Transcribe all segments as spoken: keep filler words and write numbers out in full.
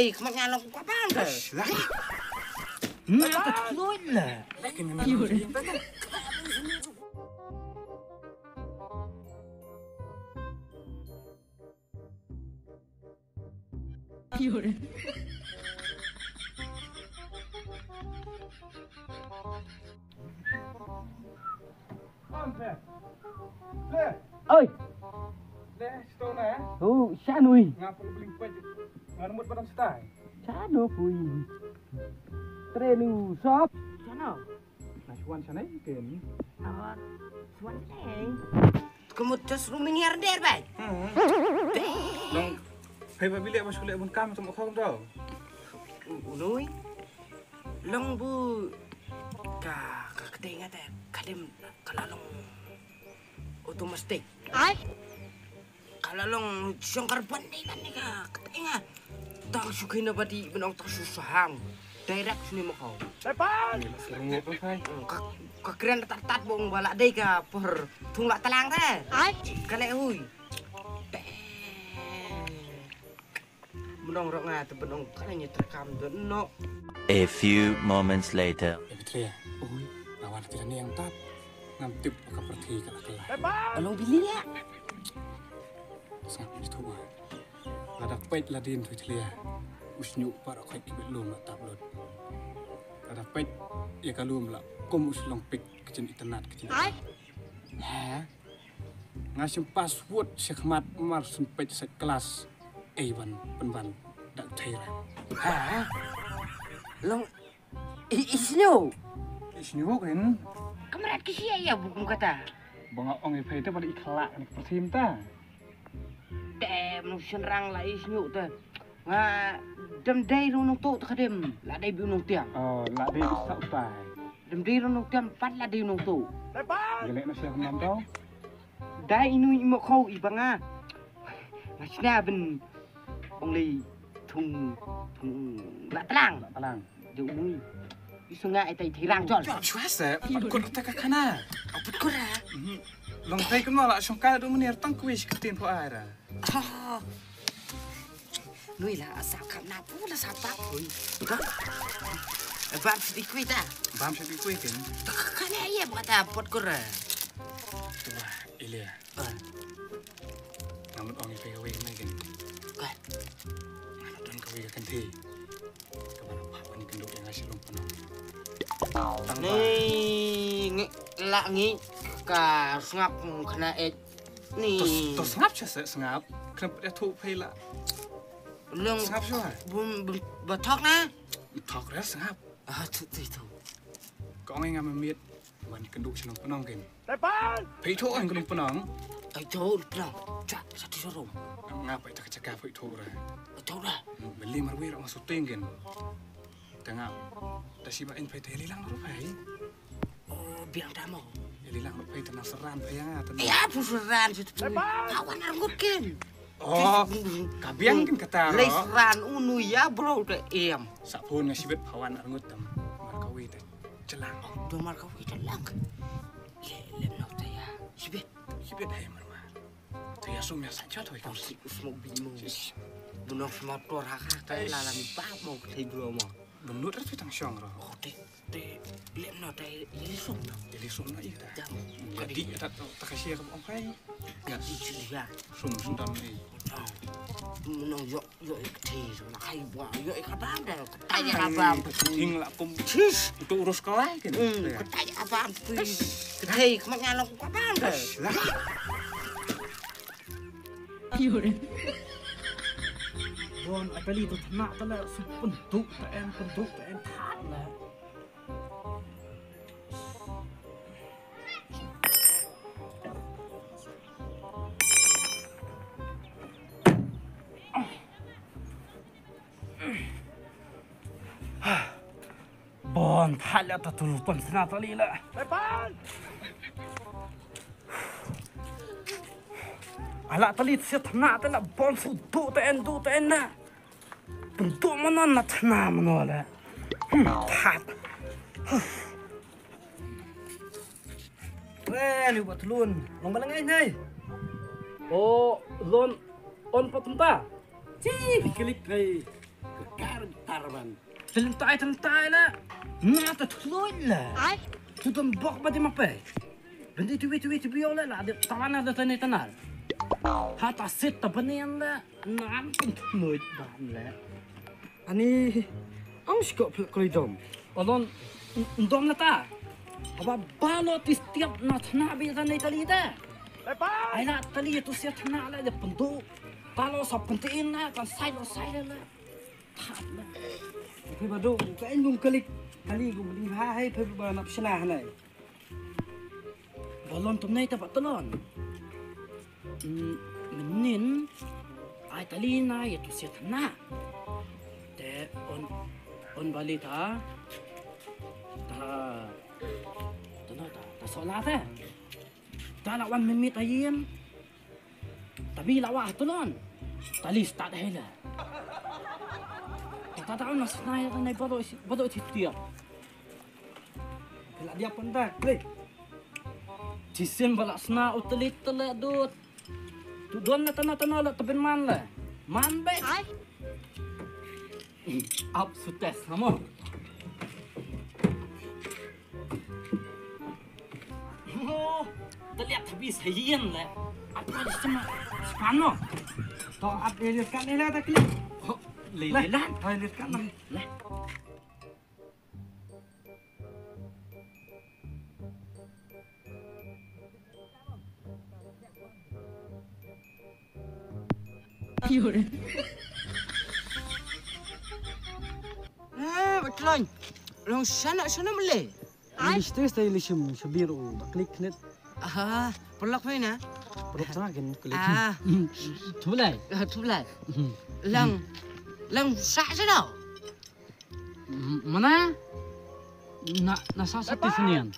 Ei, khmat nga long ka bang te. Lah. Nga ta tluit la. Oi. Leh, sito na. Oh, sha nui. Nga pun bling pej. Nga mut badam stai. Sha no pui. Trenu sop. Sha no. Na shuan sha nai ken. Ah, shuan sha nai. Kemut jas ruming yar der bai. Dong. Hai ba bilik ba skulek bun kam sama kau dong. Unui. Long bu ka ka kdei nga te ka dim ka la long automatic. Ai. Ka la long shong kar ban ni nan ni ka kdei nga. Tang shu kina ba di benong tang shu sahang. Direct sini ma kau. Tepan. Ka ka kren tat tat bong ba la dei ka por thung la talang te. Ai. Ka le hui. Benong rok nga te benong ka ngi terkam don no. A few moments later. Eh, Petria. Ui, lawan kita ni yang tat. Ngam tip ka perthi ka la kala. Along bili ya. Sngap ni tu ma. Lada peit la din tu Petria. Us nyu par khoi ki belum la tap lut. Lada peit ya kalum la kum us long pik kecin itanat kecin. Ai. Ha? Nga shim password shakhmat mar sum peit sek kelas. Ei ban pynban dak thei ra. Ha? Long i i snyo. I snyo ken. Kamrat ki sia ya bukum kata. Ba nga ong i phei te pada i khlak ni persim ta. Te mnu shin rang la i snyo te. Nga dem dei rung nong tu te kadem la dei bi nong tiang. Oh, la dei bi sa utai. Dem dei rung nong tiang pat la dei nong tu. Gele na sia kumam tau. Dai inu i mo khau i banga. Nga sna ben ong lei thung thung la tlang. La tlang. De unu i sunga ai tai thirang jol. Jol chua se pat kut ta ka khana. Pat kut ra. Long tai kumno la shong ka do menir tang kuis ka tin pho ai ra. Nui la asap kam na pu la sap pa pun. Bam sidi kui ta. Bam sidi kui ken. Ka ka ne ye ba ta pot kur. Tu ba ile. Nga mut ong ipe ka wei ka mai ken. Ka. Nga mut ong ka wei ka kan thi. Ka ba na pa ni kan duk yang asyik lumpana. Ni ngi la ngi ka sngap khana eh. Ni. To sngap cha se sngap. Kena pet thu phai la. Long sngap shuwa. Bum bum ba thok na. Thok re sngap. Ah tu tu tu. Kong ngi ngam mit. Wan kenduk shnong penong ken. Tepan. Phai thu ang kenduk penong. Ai thu penong. Cha sa ti sorom. Ngap ai tak chaka phai thu re. Thu re. Beli marwi rak masuk ting ken. Tengah. Dah si ba in phai te lilang ru phai. Oh, biang dah mau. Lilang ru phai tenang seran phai ya tenang. Ya, tu seran situ. Pawan arngut ken. Oh, ka biang ken kata ro. Lai seran unu ya bro te em. Sa phone nga sibet pawan arngut tem. Mar kawi te. Chelang. Do mar kawi chelang. Le le no te ya. Sibet. Sibet hai mar mar. Te ya sum ya sa chat hoi kam. Si usmo bimo. Bunok sma tor ha ha te la la mi pa mo te bro mo. Bunut ra te tang shong ro. Oh te te lem no te ili sum no. Ili sum no ita. Jam. Jadi ta ta ka sia ka ong kai. Ya di sili ya. Sum sum tam ni. Nong yo yo ik te so na kai bwa yo ik abang da. Kai abang. Ting la pum. Sis. Itu urus kelai kan. Kai abang please. Kai kemanya long abang da. Lah. Bon, apeli tu tena tela su pentuk ta en pentuk ta en that la. Bon, thala ta tu pon sna ta lila. Ala ta li sit na ta la bon su du ta en du ta en na. Pun du mano na tna mano la. Hmm, tha. Weh, ni buat lun. Long balang ai nai. Oh, lon on patumta. Chi, klik kai. Kar tar ban. Tyntai tyntai la. Na ta thluit la. Ai. Tu tun bok ba di mape. Bendi tu tu tu bio la la de tawana da tane tanar. Ha ta sit ta banian la. Na an tun thluit ban la. Ani ang sko plek koi dom. Olon ndom la ta. Aba balo ti stiap na thna bi tane tali ta. Ai la tali tu sia thna la de pentu. Talo sa pentiin la kan sai lo sai la. Phai ba duk ka in bum kalik kali gu mending ha hai phai ba nap shna hanai. Balon tum nai ta ba talon. Menin ai tali na ya tu siat na. Te on on bali ta ta ta na ta ta sola ta. Ta la wan memit ayin. Tabi lawa tulon. Tali start hela. Tata on sna ya nai bado bado titia. Pela dia pun ta klik. Tisim bala sna utali tele dut. Tu don na tana tana la tebin man la. Man be. Ap sutes namo. Oh, taliat habis hayin le. Apa di sema? Spano. To ap dia kan ni lah tak klik. Oh, lele lah. Hai dia kan lah. Lah. Ah, betlon. Long sana sana mele. Ai. English test ai lishim shabir u baklik net. Aha, pelak mai na. Pelak sana kin klik. Ah. Thulai. Ah, thulai. Lang. Lang sa sana. Mana? Na na sa sa tisnian.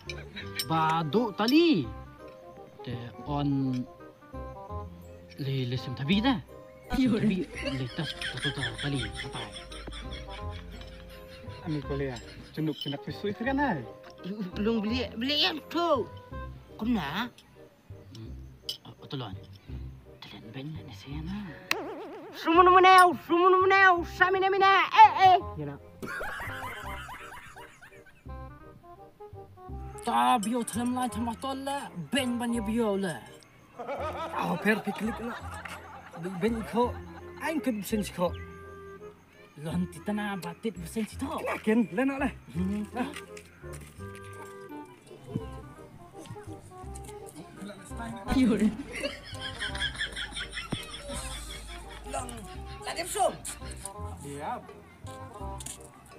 Ba do tali. Te on le le sem tabi da. Tabi le tas tato ta tali sapai. Ani ko le ya. Chenuk chenak pisui kan ai. Long beli beli yang tu. Kumna? Otolon. Telen ben na ne sena. Sumun muneu, sumun muneu, samina mina. Eh eh. Yana. Ta bio thlem lai thama tol la ben ban ye bio la. Au per piklik la. Ben ko. Ain kun sen ko. Lon titana batit besen sito. Kena ken lena le. Yun. Long. Lagi som. Dia.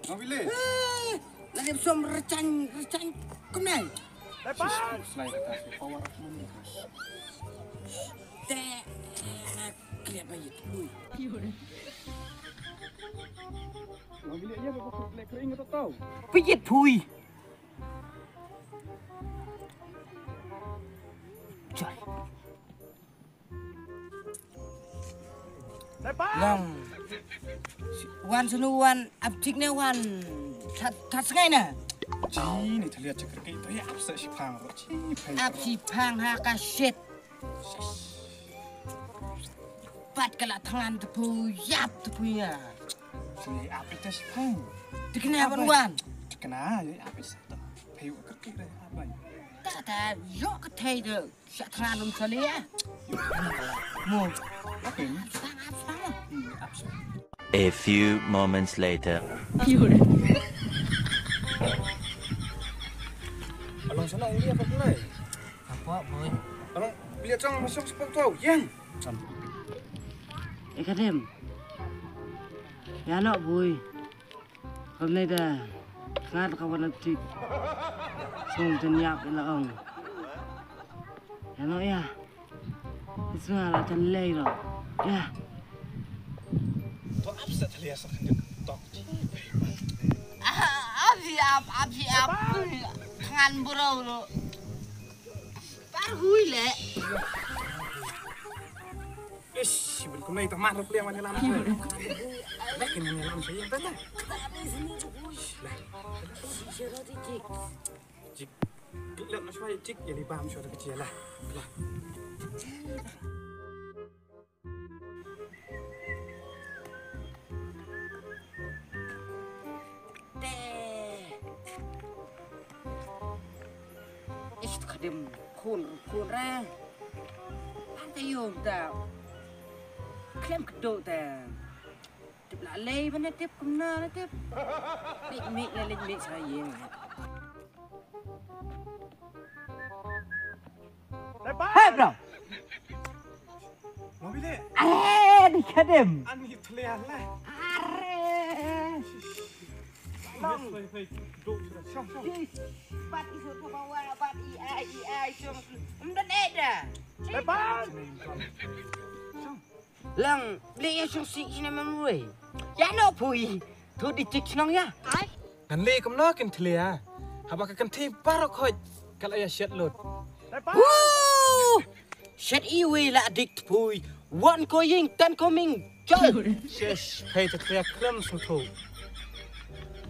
Mau pilih. Lagi som recang recang. Kumnai. Lepas. Selain kata power. Te. Klia bayit. Yun. Peit phui. Long. Wan sunu wan aptik ne wan. Tat tat sengai na. Ji ni thalia cakar kai to ya apsa shipang ro ji. Ap shipang ha ka shit. Pat ka la thngan te phu yap te phu ya. Sini ap ita shipang. Tikna ban wan. Tikna ya ap ita. Phayu ka kik re aban. Ta ta yo ka thai de. Sha thngan um sali ya. Mo. Apa ni? Shipang ap shipang. Ap shipang. A few moments later. Along sana uli apa pulai? Apa boy? Along beli cang masuk sepok tau, yang. Ekadem. Ya no boy. Kam ne da. Ngat ka wana tik. Song jan yap ila ong. Ya no ya. Isma la chan lei ro. Ya. To ap sa thalia sa khandik tok. Ap si ap, ap si ap. Thngan bro ro. Par hui le. Ish, bun kumai ta mar pliang wan lam. Lek ni lam sa yang tanya. Jik. Lek na shwai jik ya li bam shwai ka chia lah. Lah. Dim khun khun re. An ta yom ta. Klem kdo ta. Tip la lei bana tip kumna la tip. Lik mik la lik mik sa yeng. Hey bro. Mami le. Are di kadem. Ani tlian le. Are. Long. Hey, hey, hey. Dok sila. Shong, shong. Bat isu ko bawa bat i ai i ai shong. Mdan eda. Hey bro. Lang, beli ya shong sik sini mamrui. Ya no pui. Tu di tik shnong ya. Ngan le kumno kin thlia. Haba ka kynthei baroh khoit ka la ïa shet lut. Woo! Shet iwei la dik tpui. Wan ko ying tan ko ming. Chol. Shesh, phei ta thlia khlem sngewthuh.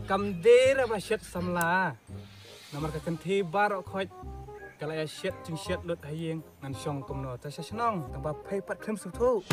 Kam dei ra ba shet samla. Namar ka kynthei baroh khoit ka la ïa shet jingshet lut ha ïing. Ngan shong kumno ta sha shnong tang ba phei pat khlem sngewthuh.